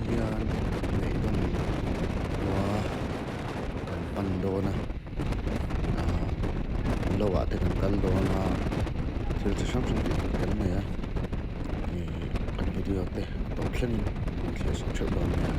hian Neihdawn khua kan pan dawn a ahh lo ah te kan kal dawn a thil chi hrang hrang tih tur kan nei a ihh kan video te a tawp thlengin min thlir sak theuh dawn nia.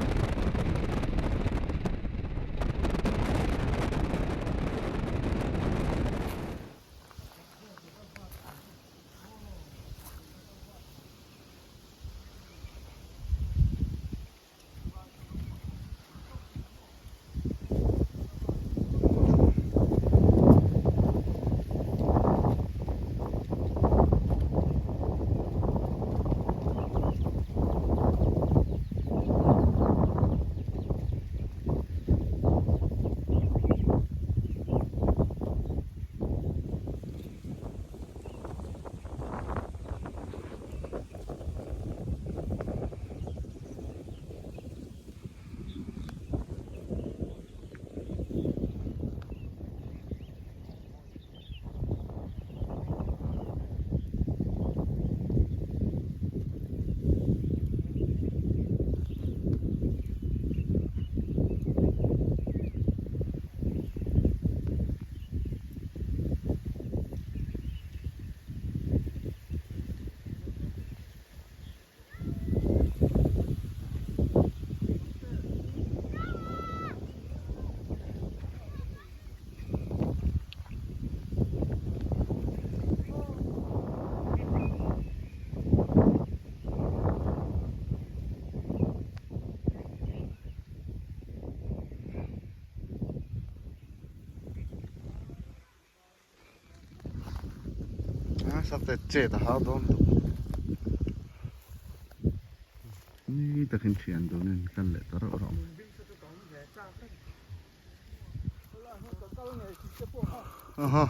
Sate chet a hau dawn tawh ni takin thian dunin kal leh ta reuh reuh ang. Aha.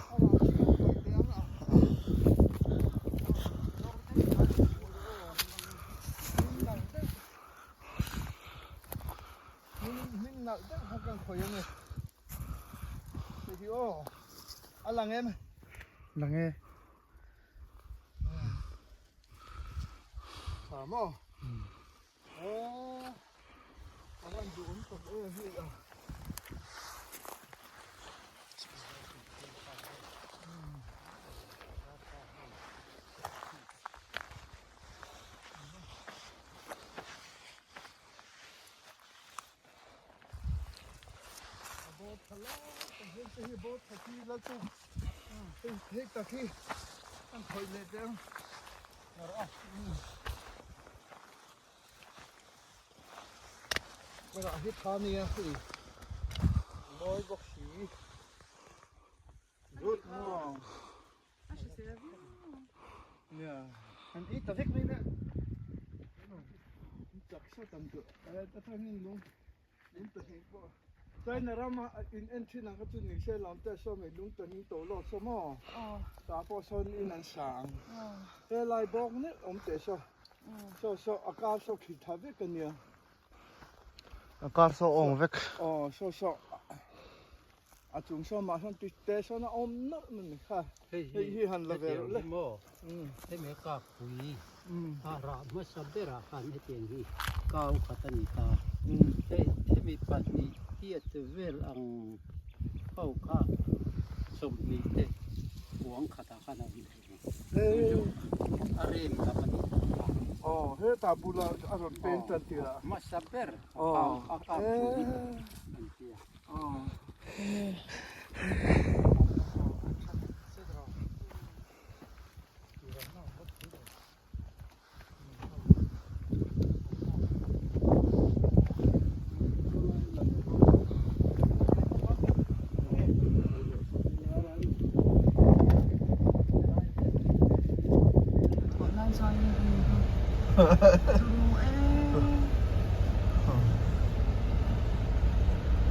Lang e. China rama in en thin ang kha chu ni se lam te saw mai lung ta hming to lawk saw maw tah pawh sawn in an sa ang helai bawk nek awm teh saw saw saw a kar saw khi tha vek a nia a kar saw awng vek aw saw saw a chung saw mah sawn ti te sawn a awm nawlh mai ni kha hei hi han la ve reuh le maw hei me kak pui a rah hmasa berah khan hetiang hi kau khat a ni ta hei hemi pahnih tiat vel ang ho kha sawmhnih te kuang khatah khan a awm thei a rem lam a ni ta aw hetah bulah a rawn pen tan tirh ah hmasa ber a kau pui an tia.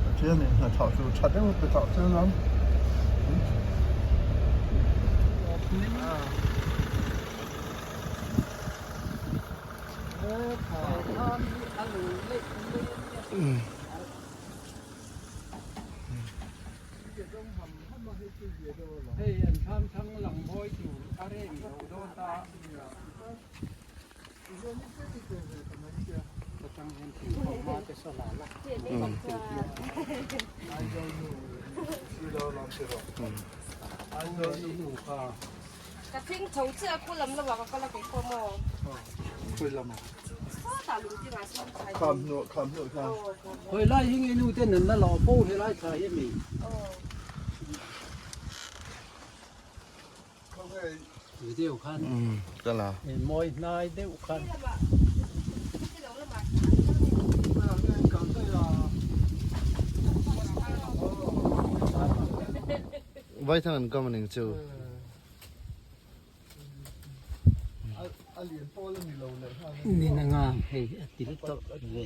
Pathianin hnathawh tur tha deuh pe tawh chu lam. Hei an thlam thlang lang mawi tur a reng lo dawn ta. Tang hian thingkawm hma te saw la la. Ka thing tho che a khulam lamah ka kal a kei pawh maw? Khawi lamah? Sawtah lungtin ah sawn thlai. Kham hnuah kham hnuah khan. Khawi lai hi nge nu ten an la lo po he lai thla hi mi. Video khan. Ka la. Mawi hnai deuh khan. Vaithang an kam aning chu. Ni na nga hei a til tawh ve.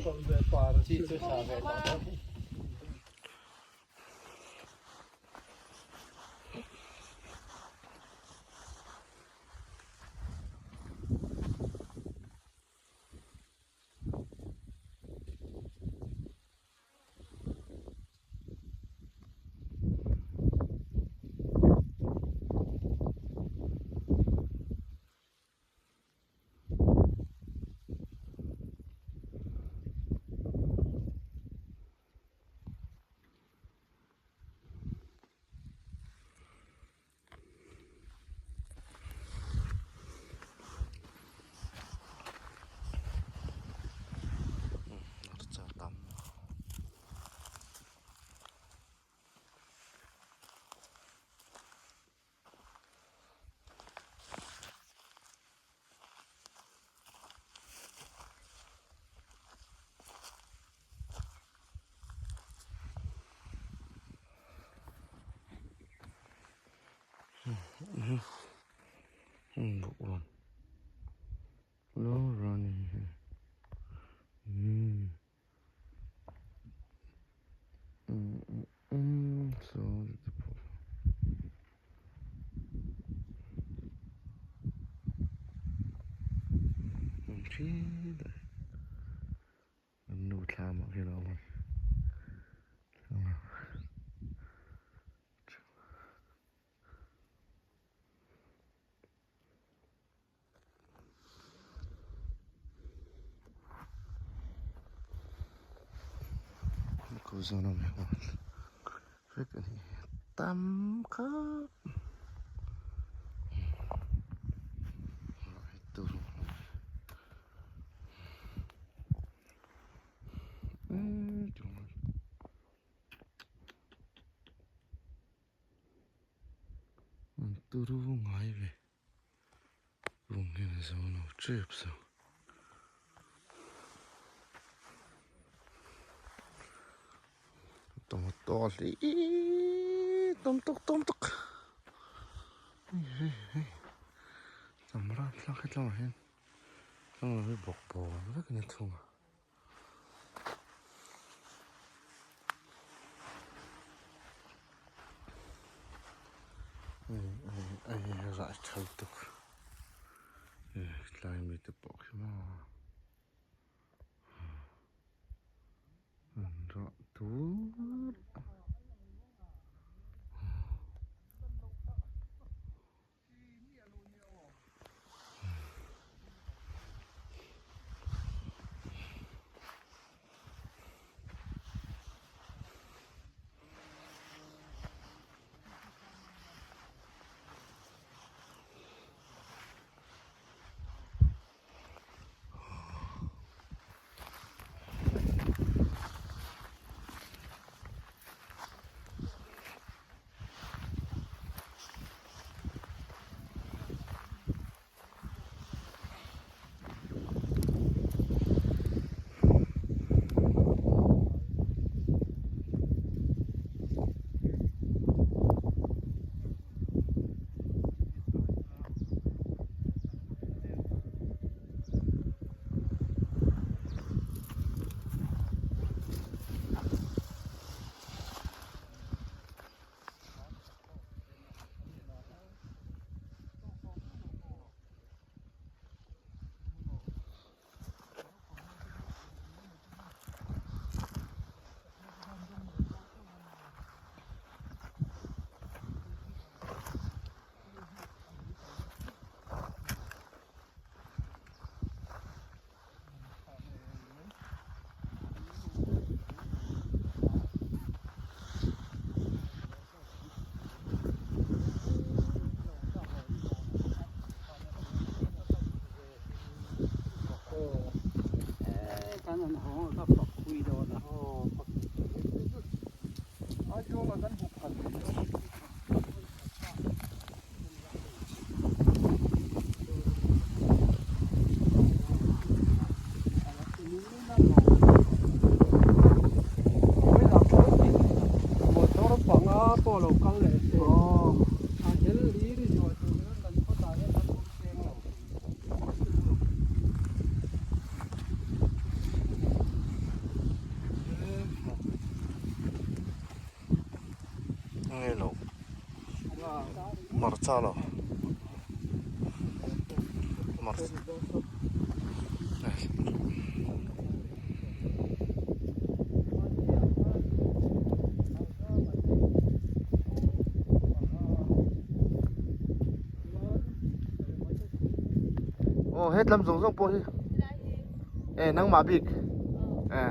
Nu thla mah khi a lo awm a. Ko zawn awm hi vek a ni tam khawp An turu ngai ve vung hian a zo lo tep so. Tomato hle tam tak tam tak hei hei hei tam rapthlak hetlangah hian tlanglo hi bawk bawl vek a ni thung a. Rah tha lutuk tlai mi te pawh khi maw an rah tur. Nge lo hmarcha lo hmarcha aw hetlam zawng zawng pawh hi e nangmah bik e.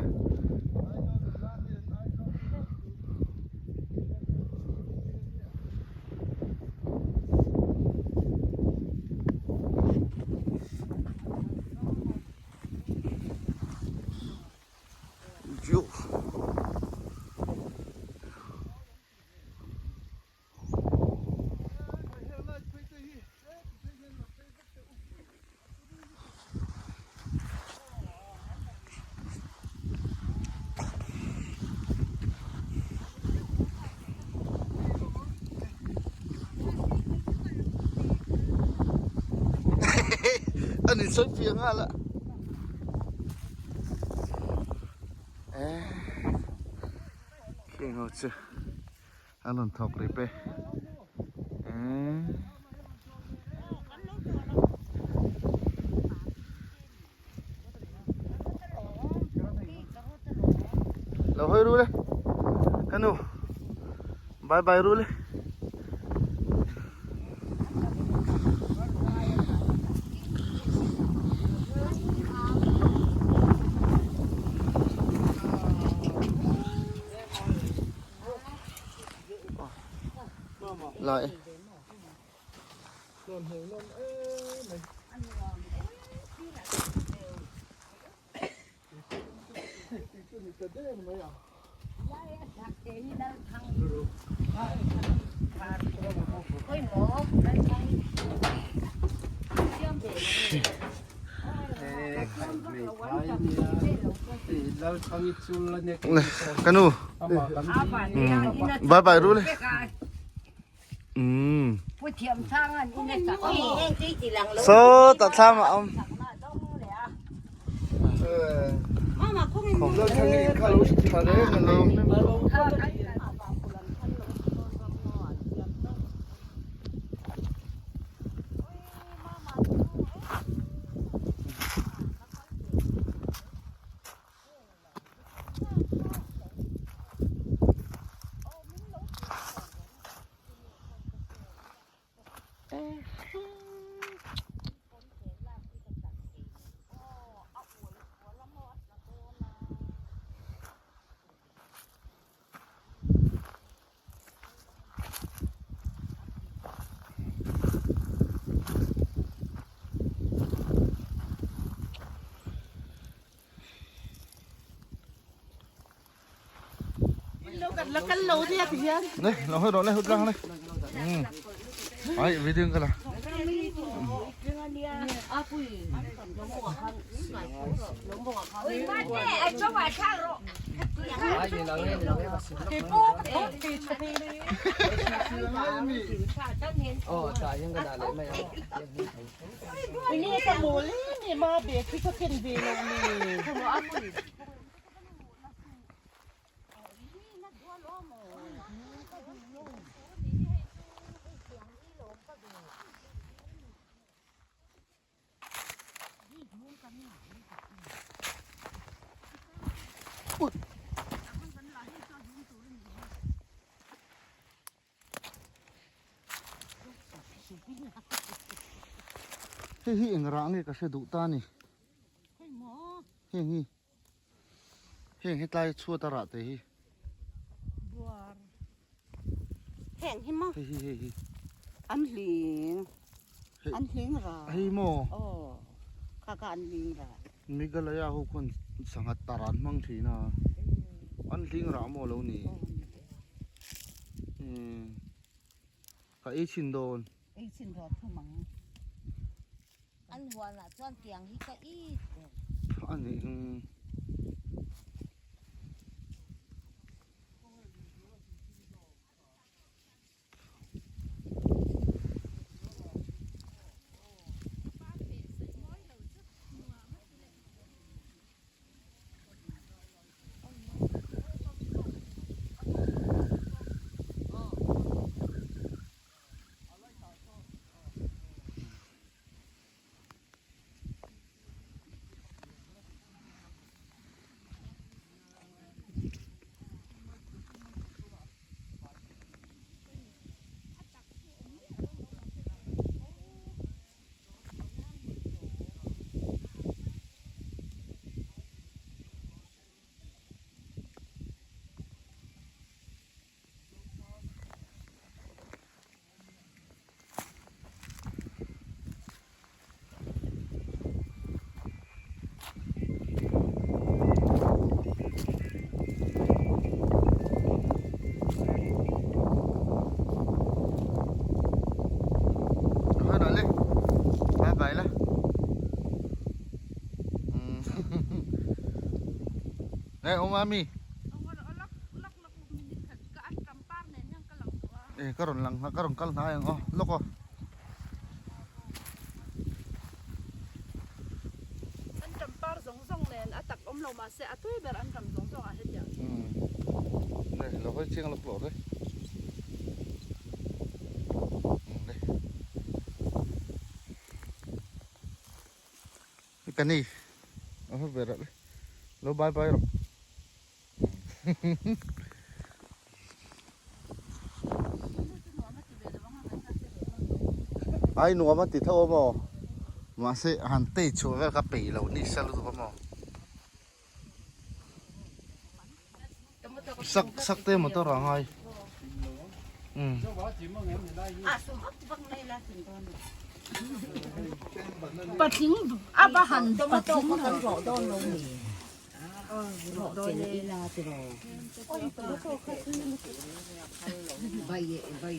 An in sawi piah nghal a kheng ho chu an rawn thawk rip e Lo hawi ru le ka nu bye bye ru le. Lại. Ka nu bye bye ru le umm saw tah thlam ah a awm Đây, nó hơi đó này, hút ra này. Ừ. Đấy, video cái là. Hei hi eng rah nge ka hre duh ta ni. Heng hi. Heng hetlai chhuat a rah te hi. Buar. Heng hi maw? Hei hi hei hi. An hling. An hling ra. Hei maw? Aw. Kha kha an hling ra. Meghalaya ho khuan sangha tar an hmang thin a. An hling rah maw lo ni? Umm. Ka ei chhin dawn. Ei chhin dawn thum ang. An huanah chuan tiang hi ka it ber. A nih hi. He awm a mi? E ka rawn lang ka rawn kal hnai ang aw lawk aw. Antam par zawng zawng nen a tak awm lo mahse a tui ber antam zawng zawng ah hetiang. Ne lo hawi chiang lawk lawk e. Ka ni a hma ber ah lo bye bye rawh. Ai nuam a ti tho a maw mahse han tei chhuah vel kha peih lo ni sa lutuk a maw. Sak sak te motor a ngai. Patling a va han patling kan rawh dawn lo ni. Rawh chen ila tiraw. Bai bai.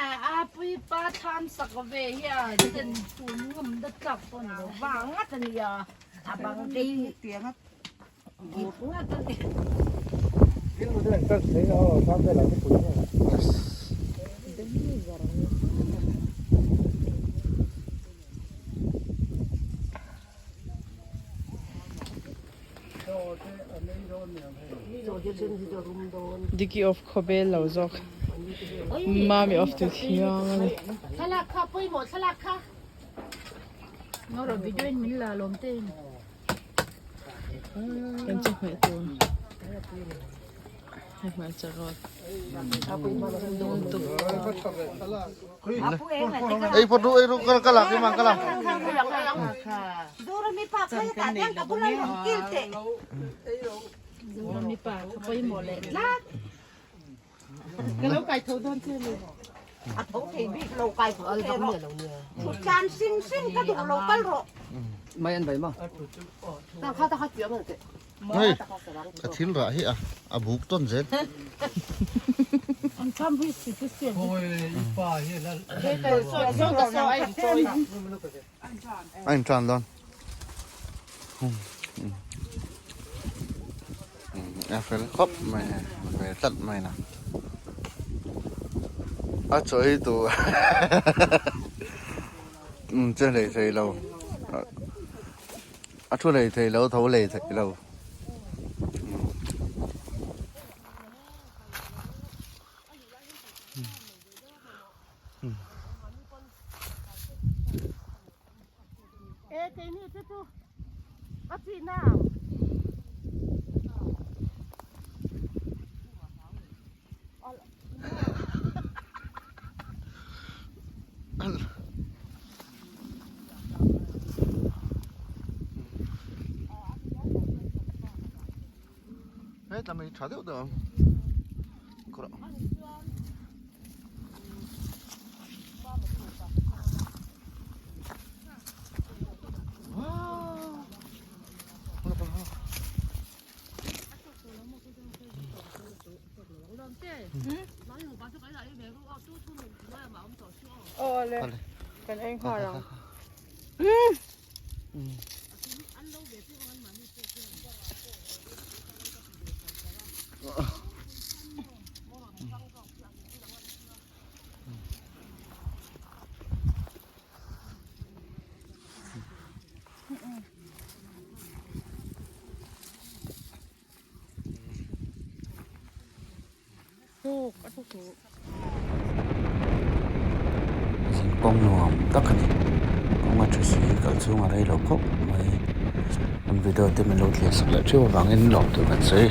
A puipa thlam sak ve hian ten tun ngam dat tlak pawh ni lo vang ngat a nia a bang dei Diki of Khawbel lo zawk Mami of Tuthiang a ni. Kan chu hmeh tur hei hmarcha rawt tuk. Ei phawt ru ei ru ka ka lak imang ka lak. Ka lo kai tho dawn che ni. A tho thei bik lo kai tho thei rawh. Thut tlan hrim hrim ka duh lo kal rawh. Mai an bai ma. Hei ka thil rah hi a a buk tawn zel. An tham hi si chu siam. A in tan dawn. A fel khawp mai a ve tlat mai na a chaw hi tu che hlei thei lo a thu hlei thei lo tho hlei thei lo. E keini te chu a chi nau. Hetlam hi tha deuh deuh ang kawrah. Zin kawng nuam tak a ni kawng a tha si kal chhung a rei lo khawp mai an video te min lo thlir sak leh theuh avangin lawm tur kan sawi.